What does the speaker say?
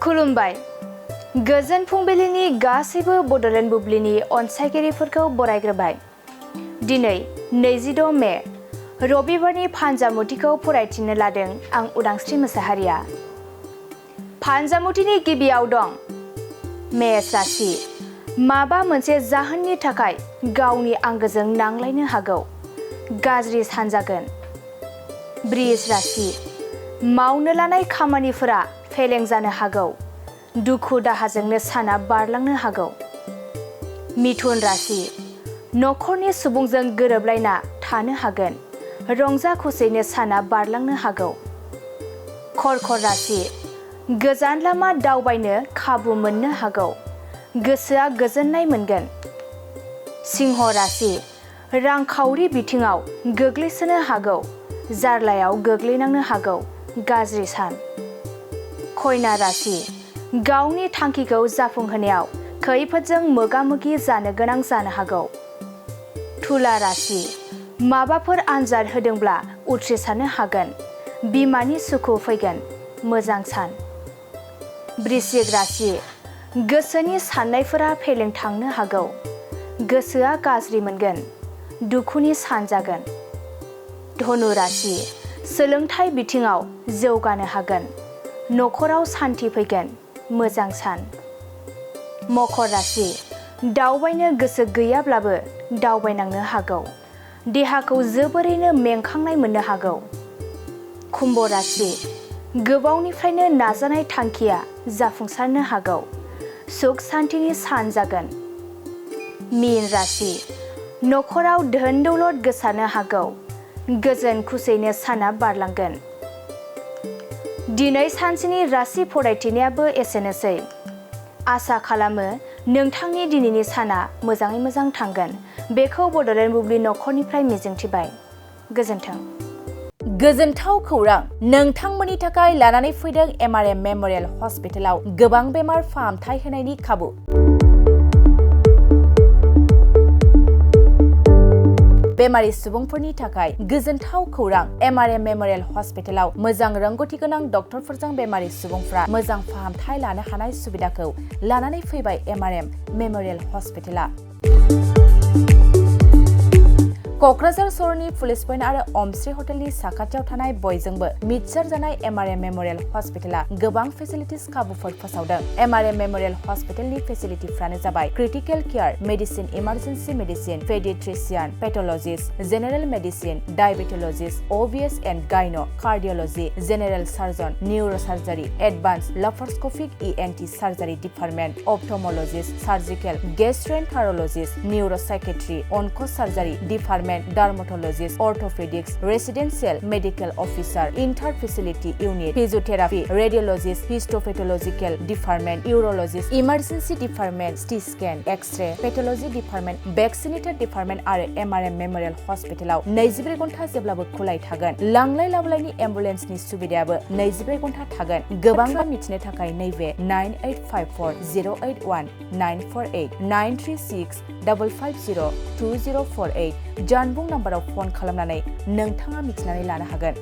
खुलुमबाय। गोजोन फुंबिलिनि गासैबो बड'लेण्ड बुब्लिनि अनसायगिरिफोरखौ बरायग्रोबाय। दिनै 26 मे रबिबारनि फानजामुथिखौ फरायथिनो लादों आं उदांस्रि मोसाहारिया। फानजामुथिनि गिबियाव दं मेष राशि। माबा मोनसे जाहोननि थाखाय गावनि आंगोजों नांलायनो हागौ, गाज्रि सानजागोन। बृष राशि। मावनो लानाय खामानिफोरा फेलें जानो हागौ, दुखु दाहाजोंनो साना बारलांनो हागौ। मिथुन राशि। नखरनि सुबुंजों गोरोबलायना थानो हागोन, रंजा खुसियैनो साना बारलांनो हागौ। कर्कट राशि। गोजान लामा दावबायनो खाबु मोननो हागौ, गोसोआ गोजोननाय मोनगोन। सिंह राशि। रांखावरि बिथिङाव गोग्लैसोनो हागौ, जार्लायाव गोग्लैनांनो हागौ, गाज्रि सान। कन्या राशि। गावनि थांखिखौ जाफुंहोनायाव खैफोदजों मोगा-मोगि जानो गोनां जानो हागौ। तुला राशि। माबाफोर आनजाद होदोंब्ला उथ्रिसारनो हागोन, बिमानि सुखु फैगोन, मोजां सान। वृश्चिक राशि। गोसोनि साननायफोरा फेलें थांनो हागौ, गोसोआ गाज्रि मोनगोन, दुखुनि सान जागोन। धनु राशि। सोलोंथाइ बिथिङाव जौगानो हागोन, नखराव सान्थि फैगोन, मोजां सान। मकर राशि। दावबायनो गोसो गैयाब्लाबो दावबायनांनो हागौ, देहाखौ जोबोरैनो मेंखांनाय मोननो हागौ। कुम्भ राशि। गोबावनिफ्रायनो नाजानाय थांखिया जाफुंसारनो हागौ, सुख सान्थिनि सान जागोन। मीन राशि। नखराव धोन दौलत गोसारनो हागौ, गोजोन खुसियैनो साना बारलांगोन। दिनै सानसेनि राशि फरायथिनायाबो एसेनोसै। आसा खालामो नोंथांनि दिनैनि साना मोजाङै मोजां थांगोन। बेखौ बड'लेण्ड बुब्लि नखरनिफ्राय मिजिंथिबाय। गोजोन्थों। गोजोनथाव खौरां! नोंथांमोननि थाखाय लानानै फैदों MRM मेम'रियेल हस्पिटालाव गोबां बेमार फाहामथाय होनायनि खाबु। बेमारि सुबुंफोरनि थाखाय गोजोनथाव खौरां! MRM मेम'रियेल हस्पिटालाव मोजां रोंग'थि गोनां डक्टरफोरजों बेमारि सुबुंफ्रा मोजां फाहामथाय लानो हानाय सुबिदाखौ लानानै फैबाय MRM मेम'रियेल हस्पिटाला। क'क्राझार सहरनि पुलिस पइन्ट आरो अमश्री हटेलनि साखाथियाव थानाय बयजोंबो मिथिसारजानाय MRM मेम'रियेल हस्पिटाला गोबां फेसिलिटिस खाबुफोर फोसावदों। MRM मेम'रियेल हस्पिटालनि फेसिलिटिफ्रानो जाबाय critical care, medicine, emergency medicine, paediatrician, pathologist, general medicine, diabetologist, OBS and gynae, cardiology, general surgeon, neurosurgery, advance laparoscopic ENT surgery department, ophthalmologist, surgical, gastroenterologist, neuropsychiatry, onco' surgery department, dermatologist, orthopaedics, residential medical officer, inter facility unit, physiotherapy, radiologist, histopathological department, urologist, emergency department, CT scan, X-ray, pathology department, vaccinator department आरो MRM memorial हस्पिटालाव 24 घन्टा जेब्लाबो खुलाय थागोन। लांलाय लाबोलायनि एम्बुलेन्सनि सुबिदायाबो 24 घन्टा थागोन। गोबां मिथिनो थाखाय नैबे 9854 081 948 936 550 2048 जानबुं नाम्बाराव फन खालामनानै नोंथाङा मिथिनानै लानो हागोन।